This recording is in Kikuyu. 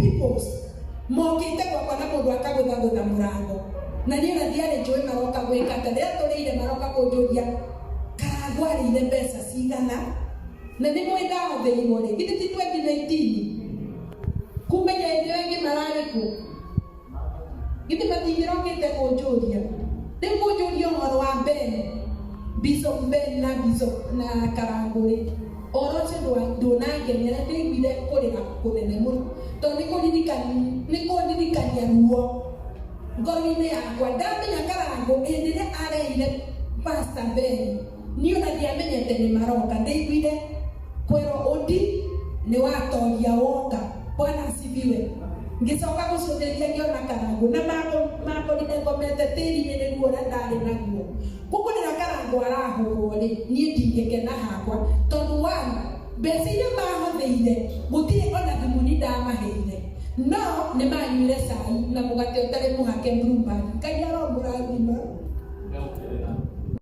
peoples mokĩte gwakwa na mũndũ akagũthagũtha mũrango na niĩ ona ndiarĩ njũĩ maroka gwĩka atĩa. Rĩrĩa tũrĩire maroka kũnjũria Karangũ arĩire mbeca cigana, na nĩ mũĩ ndahotheirwo rĩ, githĩ ti 2019? Kumenya hĩndĩ ĩyo ĩngĩ mararĩ kũ? Githĩ matingĩrokĩte kũnjũria? Rĩu kũnjũria ũhoro wa Ben, Bishop Ben na Bishop na Karangũ rĩ, ũhoro ũcio ndũnangenia na ndĩiguire kũrĩra kũnene mũno tondũ nĩ kũndirikania ruo ngoro-inĩ yakwa. Ndamenya Karangũ hĩndĩ ĩrĩa arehire Pastor Ben, niĩ ona ndiamenyete nĩ maroka. Ndĩiguire kwĩrwo ũndi nĩ watoria woka. Bwana asifiwe. Ngĩcoka gũcũthĩrĩria ngĩona Karangũ na makorire ngomete tĩri-inĩ nĩ ruo ũrĩa ndarĩ naguo. Koguo rĩrĩa Karangũ arahũrwo rĩ, niĩ ndingĩkena hakwa tondũ one, mbeca iria mahũthĩire gũtirĩ ona thimuni ndamaheire, no nĩ manyuire cai na mũgate ũtarĩ mũhake Blue Band. Ngai aroga.